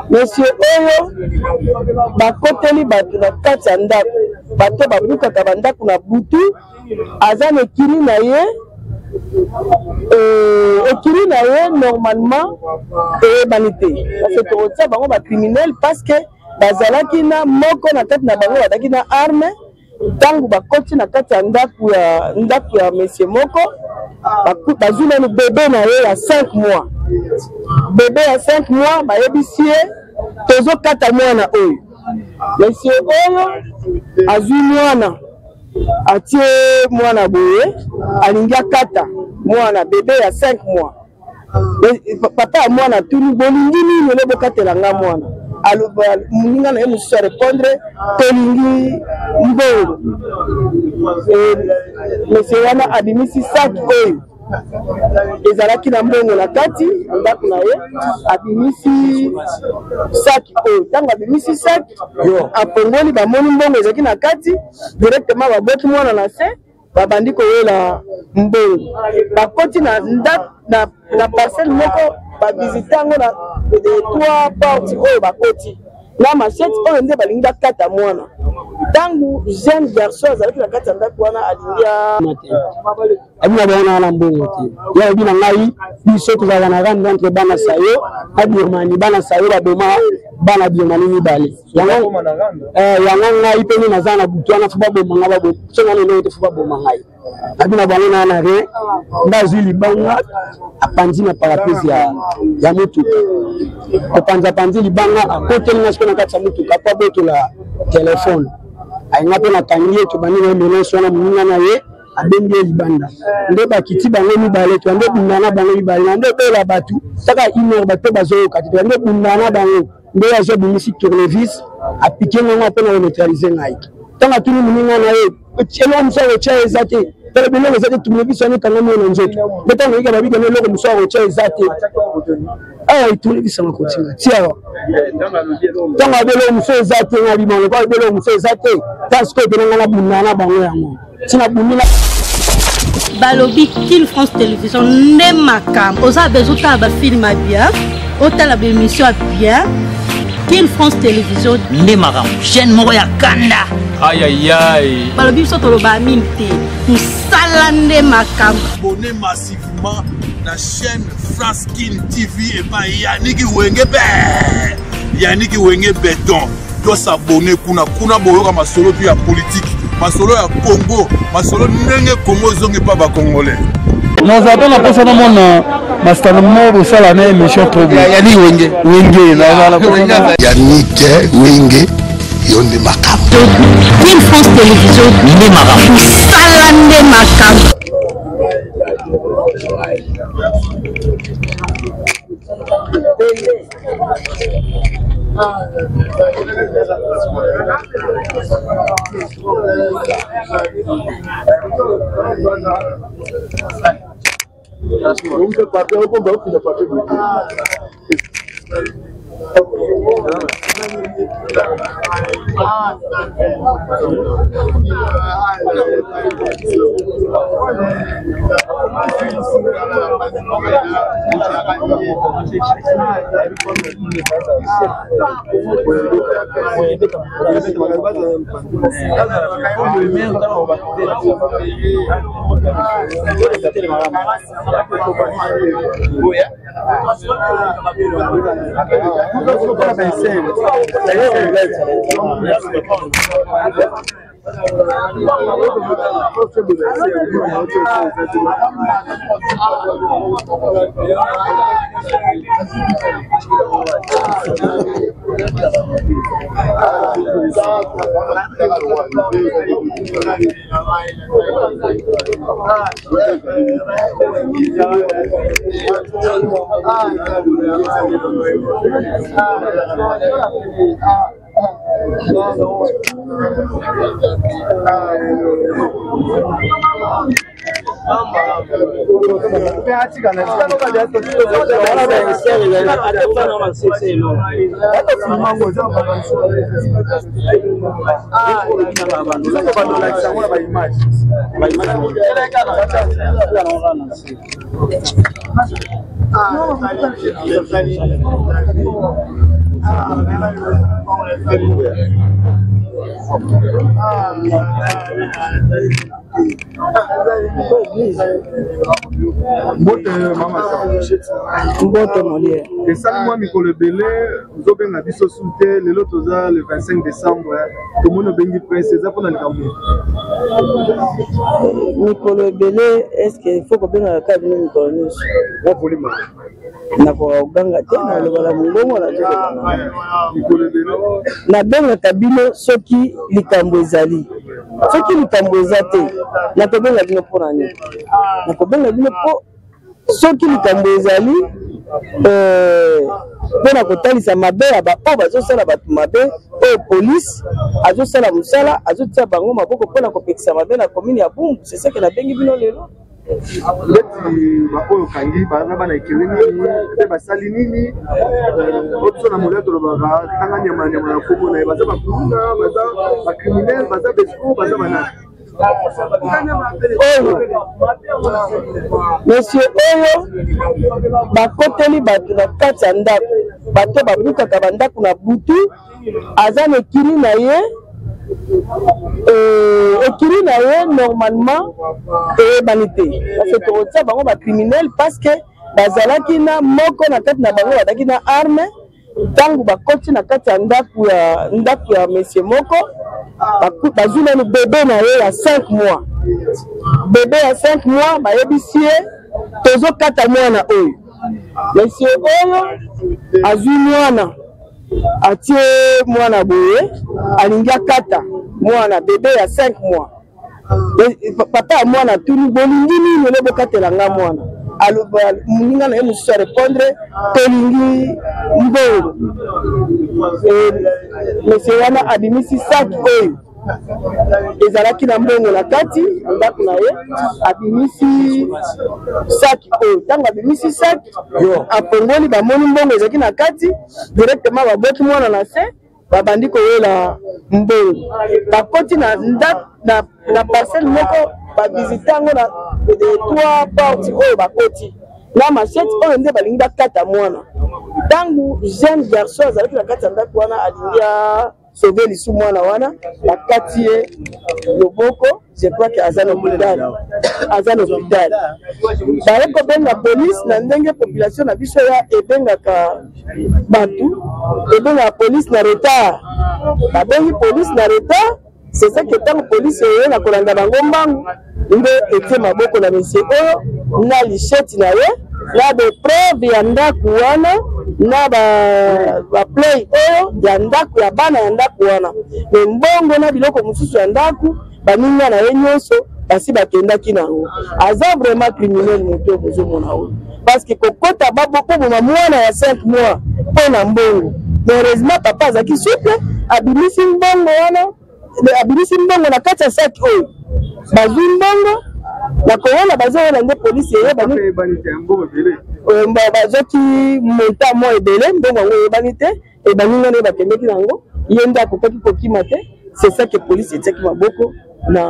Monsieur oyo bakoteli bato na kati ya ndako, bato babukaka bandako na butu, aza na ekili na ye ekili na ye normalement eyebani te, parce que tokotia bango bacriminel parce que bazalaki na moko na kati na bango bazalaki na arme. Ntango bakoti na kati ya ndako ya ndako ya monsieur moko, bazwi nanu bebe na ye ya 5 mois, bebe ya 5 mois, bayebisi ye tozokata mwana oyo. Monsieur oyo azwi mwana, atie mwana boye, alingi akata mwana bebe ya 5 mois. Papa ya mwana atuni, bolingi nini ole bokatela nga mwana? Moninga na ye mosusu arépondre, tolingi mbongo. Monsieur wana abimisi saki oyo ezalaki na mbongo na kati ndako na ye, abimisi saki oyo. Ntango abimisi saki, afongoli, bamoni mbongo ezalaki na kati. Directement babwaki mwana na se, babandi kowela mbongo. Bakoti na ndako na parcelle moko, bavisite yango na trois porte oyo, bakoti na machette oyo nde balingi bakata mwana. Ntango jeune garçon azalaki na kati ya ndako wana, alingi abi na bango na mbongo te. Ye alobi na ngai, biso tozalaka na rande entre bana Sayo na Birmanie. Bana Sayo baboma bana Birmanie mibale. Yango yango ngai mpe nde naza na butu wana, fo baboma ngai, baboma so ngai na eloko te, fo baboma ngai. Abi na bango na rien. Nde azwi libanga, apanzi na paraprise ya motuka. Kopanza, apanzi libanga, akoteli nga sikoyo na kati ya motuka po abotola telefone. Ayenga mpe nakangi ye, tobandi na ye menace wana. Moninga na ye abengi ye libanda, nde bakiti bango mibale, toyande bunda na bango mibale na nde obela bato kaka une heure, bato mpe bazoyoka te. Toyande bunda na bango, nde azwi, abimisi tournevis, apike ngango mpe na koneutralize ngai. Ntango atuni moninga na ye, eloko mosusu akotya eza te, tala biloko eza te, tournevis wana ekangami ye na nzoto. Nde ntango nayoki babikana, eloko mosusu akotya eza te, awa tournevis yango akotinga ti awa. Ntango abi eloko mosusu eza te, nga bima lokola abi eloko mosusu eza te, ta sikoyo mpena nga nabunda na bango yango ntina bumi na Balobi Kin France Télévision nde makambo. Oza besoin otala bafilme ya bien, otala baémission ya bien, Kin France Télévision nde makambo, chaîne moko ya kanda. Ayayay, balobi biso tolobaa mingi te, mosala nde makambo. Abonnez massivement na chaîne France Kin TV epai Yaniki Wenge be Yaniki Wenge Beton. Tosabone kuna kuna, boyoka masolo tu ya politike, masolo ya Congo, masolo ndenge Congo ezongi mpa bacongolais. Naza mpe na mposa namona masitano moko bosala na émission trop bien. Yannick Wenge. Wenge nazala. Yannick Wenge, yo nde makambo. Kin France Télévision nde makambo. Mosala nde makambo. Mbote mama. Mbote Molière. Esali mwa mikolo ebele ozobenga biso su te. Lelo toza le 25 décembre, tomoni obengi presse, eza mpona likambo? Mikolo ebele, est-ce faut kobengaka kaka bino mikolo nyonso? Nakoka koganga te, naloba na mongongo nazoloba. Mikolo ebele. Nabengaka bino soki likambo ezali. Soki likambo eza te, nakobenga bino mpona nini? Nakobenga bino mpo soki likambo ezali mpona kotalisa mabe ya baoyo bazosala bato mabe, oyo polise azosala mosala, azotia bango maboko mpona kopekisa mabe na commune ya Bumbu. C'est ce que nabengi bino lelo. Ndeti baoyo okangi baza bana ekele nini mpe basali nini? O biso na molia tolobaka tanga nyama nyama na kombo na ye. Baza bakuluna, baza bacriminel, baza besco, baza banani? Oyo monsieur oyo bakoteli bato na kati ya ndako, bato babukaka bandako na butu, aza na ekili na ye. Ekili na ye normalement eyebani te, parce que tokotia bango bacriminel, parce que bazalaki na moko na kati na bango bazalaki na arme. Ntango bakoti na kati ya ndako ya monsieur moko, bazwi nanu bebe na ye ya 5 mois. Bebe ya 5 mois, bayebisi ye: "Tozokata mwana oyo." Monsieur oyo azwi mwana, atie mwana boye, alingi akata mwana bebe ya 5 mois. Papa ya mwana atuni: "Bolingi nini ole bokatela nga mwana?" Moninga na ye mosusu arépondre: "Tolingi mbongo." Monsieur wana abimisi saki oyo ezalaki na mbongo na kati ndako na ye. Abimisi saki oyo, ntango abimisi saki, afongoli, bamoni mbongo ezalaki na kati. Directement babwaki mwana na se, babandi koyela mbongo. Bakoti na ndako na parcelle moko, bavisite yango na trois porte oyo, bakoti na machette oyo nde balingi bakata mwana. Ntango jeune garçon azalaki na kati ya ndako wana, alingi asauve lisu mwana wana, bakati ye loboko. Je crois que aza na hôpital, aza na hôpital. Baye kobenga police na ndenge population na biso ya ebengaka bato, ebengaka police na retard. Babengi police na retard, c'est ça que ntango police eye na kolanda bango mbangu, nde etie maboko na monsieur oyo na lichette na ye na bapreuve ya ndako wana, na baplaies oyo ya ndako ya bana ya ndako wana, me mbongo na biloko mosusu ya ndako, baninga na ye nyonso basi bakendaki nango. Aza vraiment criminel, moto oyo bozomona oyo, parce que kokota koboma mwana ya 5 mois mpo na mbongo. Heureusement papa azalaki souple, abimisi mbongo wana, abimisi mbongo na kati ya saki oyo, bazwi mbongo na kowela, bazowela nde polisi eyebani. Bazwaki montant mwa ebele, mbongo yango eyebani te. Baninga nde bakendeki nango, ye nde akokaki kokima te. C'est ça que police etiaki maboko na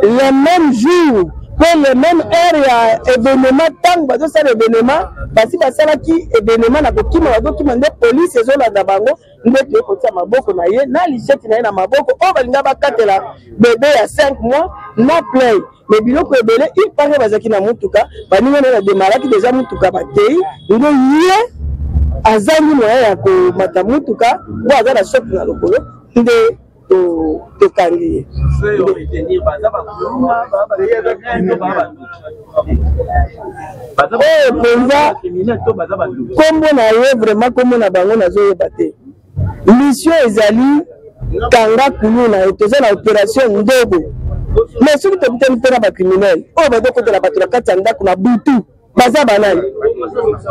le même jour mpe le même heure ya événement. Ntango bazosala événement, basi basalaki événement na kokima, bazokima nde police ezolanda bango, nde toye kotia maboko na ye na lichette na ye na maboko oyo balinga bakatela bebe ya 5 mois na plaie, mais biloko ebele, il paraît bazalaki na mutuka. Baninga na ye bademaraki deja mutuka, bakei, nde ye azangi moyen ya komata mutuka po aza na choc na lokolo, nde tokangi ye. Oyo mpenza nkombo na ye vraiment, nkombo na bango nazoyeba te. Mission ezali kanga kuluna ye. Toza na opération Ndobo, mais soki tokutani mpe na bacriminel oyo bazokotela bato na kati ya ndako na butu, baza banani?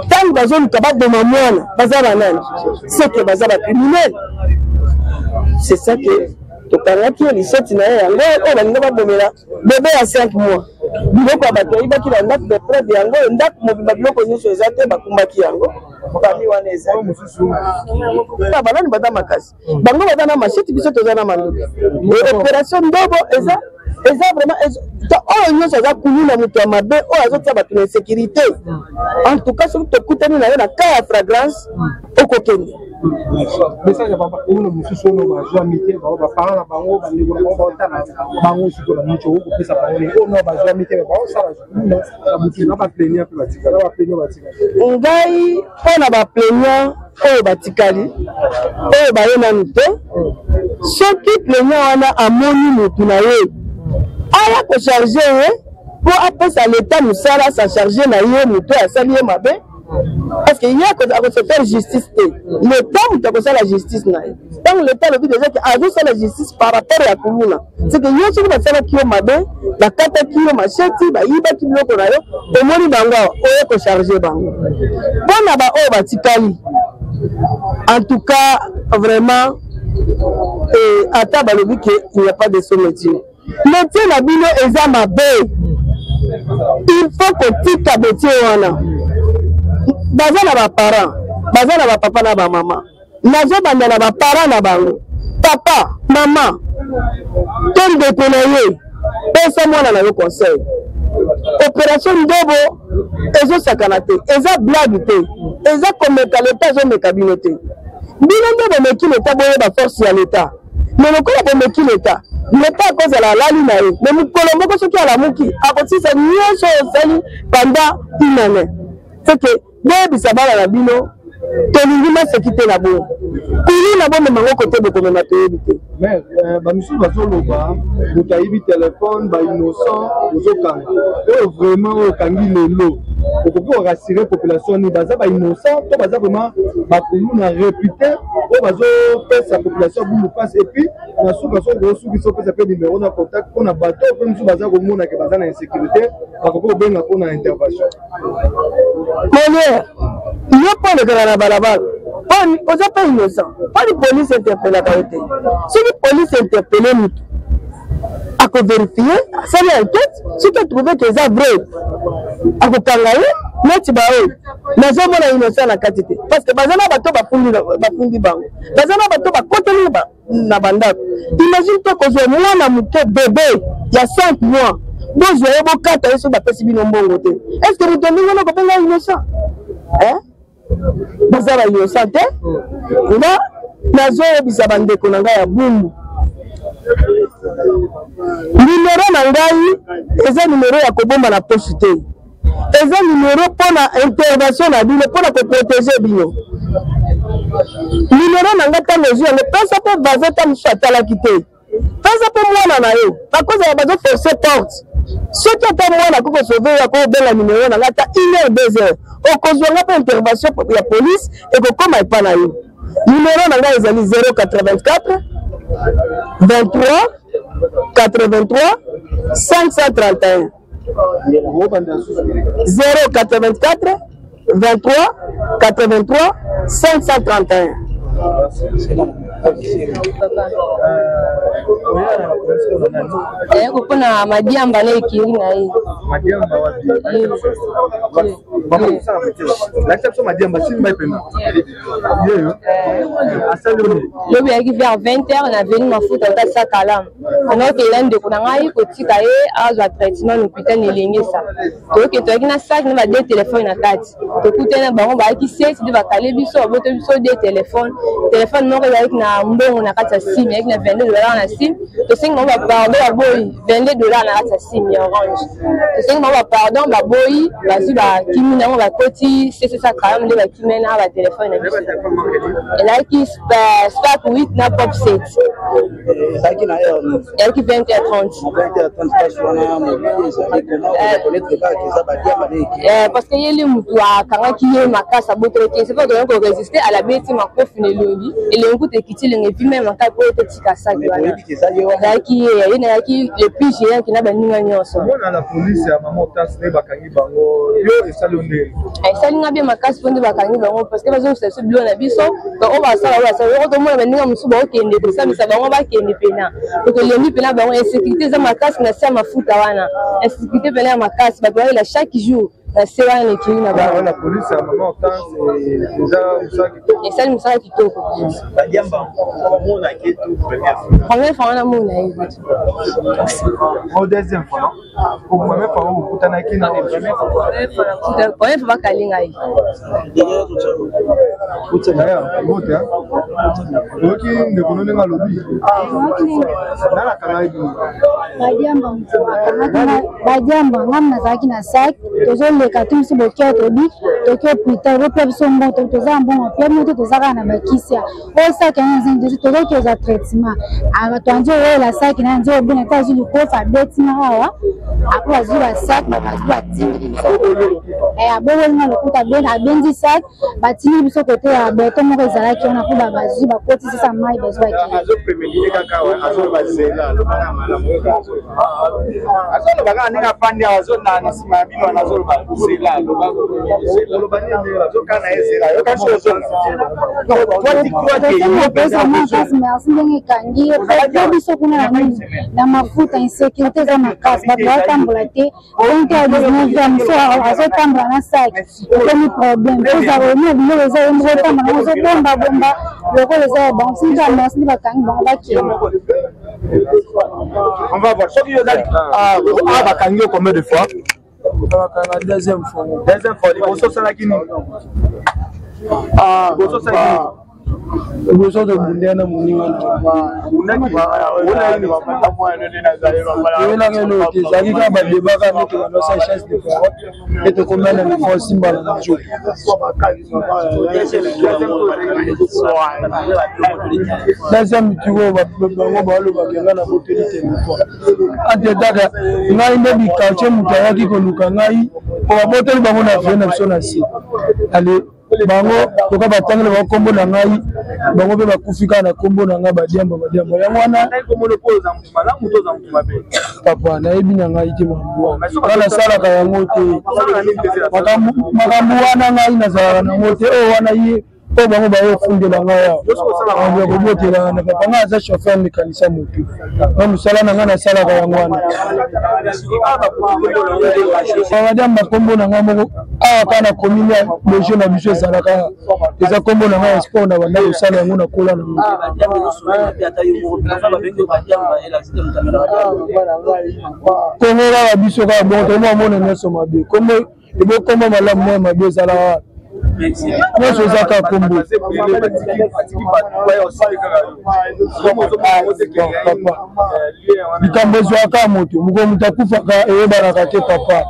Ntango bazoluka baboma mwana, baza banani? C'est que baza bacriminel. C'est ça que tokangaki ye, lisoti na ye yango oyo balinga babomela bebe ya 5 mois. Biloko ya bato ayibaki na ndako, bapreuve yango oyo, ndako mobimba biloko nyonso eza te, bakumbaki yango. Fami wana eza banani? Baza makasi, bango baza na machette, biso toza na mandoki. Opération Ndobo eza Eza vraiment oyo nyonso aza kuluna, moto ya mabe oyo azotia bato na insécurité. En tout cas, soki tokutani na yo na cas ya flagrance, okokende. Message ya papa oyo mosusu oyo bazwami te, baparent na bango, bandeko na bango baotala bango sikoyo na miso, okopesa bango nini? Oyo no bazwami te, baosala na butu na baplaignant mpe batikali, na baplaignant batikali. Ngai, mpo na baplaignant oyo batikali, oyo baye nanu te, soki plaignant wana amoni motu na ye, aya kocharger ye mpo apesa leta mosala, sa charge na ye moto oyo asali ye mabe, parce que ye akose faire justice te, leta moto akosala justice na ye. Ntango leta alobi déjà ke azosala justice par rapport ya kuluna, c'est que yo soki basalaki yo mabe, bakataki yo machette, bayibaki biloko na yo, omoni bango awa, oye kocharger bango. Mpo na baoyo batikali, en tout cas vraiment, ata balobi ke il n'y a pas de sot métier, métier na bino eza mabe. Il faut kotika métier wana. Baza na baparent, baza na bapapa na bamama. Nazobanda na baparent na bango, papa, mama to ndeko na ye, pesa mwana na yo conseil. Opération Ndobo ezosakana te, eza blague te, eza komeka leta azomeka bino te. Bino nde bomeki leta, boyeba force ya leta. Me lokola bomeki leta, leta akozala alali na ye, me mokolo moko soki alamuki, akosisa nyonso oyo osali pendant une année. C'est que boyebisa bana na bino, tolingi maseki te na bongo. Kuluna, bomema ngo kote bokomema, toyebi te. Mais bamisusu bazoloba moto ayibi telefone, bainnocent ozokanga. Oyo vraiment oyo okangi lelo, okoki korassurer population nini? Baza bainnocent to baza vraiment bakuluna réputé oyo bazopesa population ya Bumbu mpasi? Et puis na suka, soki okosukisa, opesa mpe numero na contact mpona bato mpe mosusu baza komona ke baza na insécurité, bakoki kobenga mpona intervention. Molière, yo mpo olekaka na balabala, oza mpe innocent, mponi police interpellaka yo te? Soki police interpelle mutu, akovérifier, asali enquête, soki atrouve ke eza vrai, akokanga ye. Neti baoyo nazomona innocent na kati te, parce que baza na bato bafundi bango, baza na bato bakoteli na bandako. Imagine to kozwa mwana moke, bebe ya 5 mois, bozwa ye, bokata ye soki bapesi bino mbongo te. Est ce que moto ndenge wana kobenga innocent? Baza ba innocent te. Nga nazoyebisa bandeko na ngai ya Bumbu, numero na ngai eza numero ya kobomba na poche te, eza numero mpona intervention na bino, mpona koprotéger bino. Numero na ngai, ntango ozwi yango, pesa mpe voisin, ta mosusu atalaki te, pesa mpe mwana na yo. Bakozala bazoforce porte, soki ata mwana akoki kosauver yo, akobenga numero na ngai ata une heure, 2 heures, okozwa nga mpe intervention ya police ekokóma epa na yo. Numero na ngai ezali 084 23 83 531, 084 23 83 531. Aye kopona madiamba na ekiri na ye. Madiamba wapi? Lakisa biso madiamba, simba epema yeyo asali oni. Lobi ayaki vers 20 heures na avenue Mafuta, otasa kalamu. Onakokenda ndeko na ngai kotika ye azwa traitement na hôpital na Elengesa. Toyoke, toyaki na sac na bade telefone na kati. Tokutani na bango, bayaki sept nde bakale biso, babote biso de telefone. Telefone moko ezalaki na mbongo na kati ya sim, ezalaki na 22 $ na sim. Tosengi bango bapardon, baboyi. 22 $ na kati ya sim ya Orange. Tosengi bango bapardon, baboyi. Bazwi, bakimi nango, bakoti ccsa kayam nde bakimi na batelefone na biso. Ezalaki Spark 8 na Pop 7. Ezalaki na heure nini? Ezalaki 20h30. 20h30, place wana mobili ezali, comment okoconnaître kaka eza badiamba na eke? Parce que ye nde motu akangaki ye makasi, abotelaki ye. Soki okoki korésister, alabeti makofi na elongi, elongi kuta ekiti, elongi evime makasi po totika saki wana. Ezalaki ye, ye nazalaki le plus géant na baninga nyonso. Omona la police ya mama Otas nde bakangi bango, yo esali yo ndenge? Esali nga bien makasi mpo nde bakangi bango, parce que bazongisa biso bilo na biso. Oyo basala, oyo basala yoko, tomona baninga mosusu baokende kosambisa bango, bakende pena po tolembi pena bango. Insécurité eza makasi na se ya mafuta wana, insécurité pena ya makasi, bato bayela chaque jour. Na se wana na ekili na bango. La police ya mama Hortense eza mosala kitoko. Esali mosala kitoko. Première fois wana mona ye. O deuxième fois non? O première fois okutanaki na première fois bakali ngai. Mbote oyoki ndeko no ndenge alobi nalakanga ye bino badiamba badiamba ngam nazalaki na sac tozoleka te mosu bokia tobi toki hôpital bopia biso mbongo toza na mbongo pia bino te toza kaka na bakisia oyo sac yango eza tozoki ozwa traitement toandi oyela sac na nzi obina te azwi likofa abeti nga awa apres azwi basac bazwi batindi biso abongoli nga lokuta abendi sac batindi biso kote ya beto moko ezalaki wana mpo bazwi bakotisisa mai bazwi azoloba kaka ndenge afandi awa azonaa na nsima ya bino wana azoloba zela azokana ye zela yoka so ozonga merci ndenge ekangi po biso kuna na nini na mafuta insécurité eza makasi bato batambola te donc ya 19 ans mosu azotambola na sac ekomi problème oza omi biloko eza yo moko otambola nango ozobomba bomba lokola eza ya bango soki kaka merci nde bakangi bango bakende. On va voir. Soki yo ozali awa bakangi yo combien de fois? Bakanga deuxième fois. Deuxième fois liboso osalaki nini? Liboso osalaki nini? Liboso tobundela na moninga oyelaka eloko te, ezalaki kaka badeba kaka nde tobanda osala chasse de parole nde tokomia na mifo osimbana na nzoto. Deuxième tour oyo bango balobaka nga naboteli telefone entre kaka ngai nde bikartier moto ayaki koluka ngai po baboteli bango na vie na biso na se ale bango loka batangela bango nkombo na ngai, bango mpe bakufi kaka na nkombo na ngai badiamba badiamba yango wana. Papa, nayebi na ngai te makambo wana, nga nasalaka yango te makambo wana, ngai nazalaka nango te oyo wana ye oyo bango baye ofundela ngai awa makambo ya kobotela na papa. Ngai aza chauffeur mekanisa motu nga mosala na ngai nasalaka yango wana. Madame, bakombo na ngai moko awa kaka na commune ya loge na biso ezalaka, eza kombo na ngai ya sport na banda kosala yango na kola na ngo. Kongo kaka biso kaka bongo tokomona mona nyonso mabe kombo ebokoma malamu mwa mabe ezalaka nyonso eza kaka kombo. Papa, likambo ezwaka moto mokolo moto akufaka eyebanaka te papa.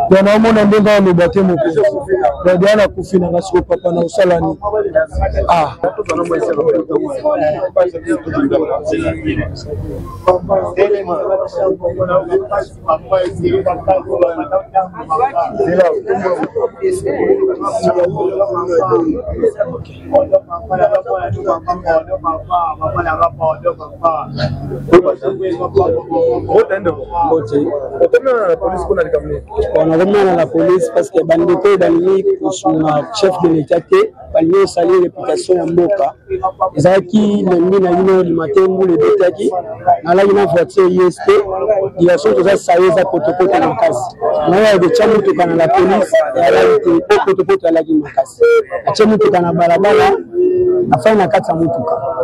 Donc naomona ndenge aloba te mokonzi donc deya nakufi nanga siko papa na kosala nini? Ah, Nakomona la police parce que bandeko oyo balingi kosunga chef de l'état te, balingi osali réputation ya mboka. Ezalaki lundi na bino du matin, mbula ebetaki, nalaki na voiture ist direction toza saye, eza potopoto makasi. Naya ekotya motuka na la police eyalaki te po potopoto alaki makasi. Atye motuka na balabala, afai na kati ya motuka.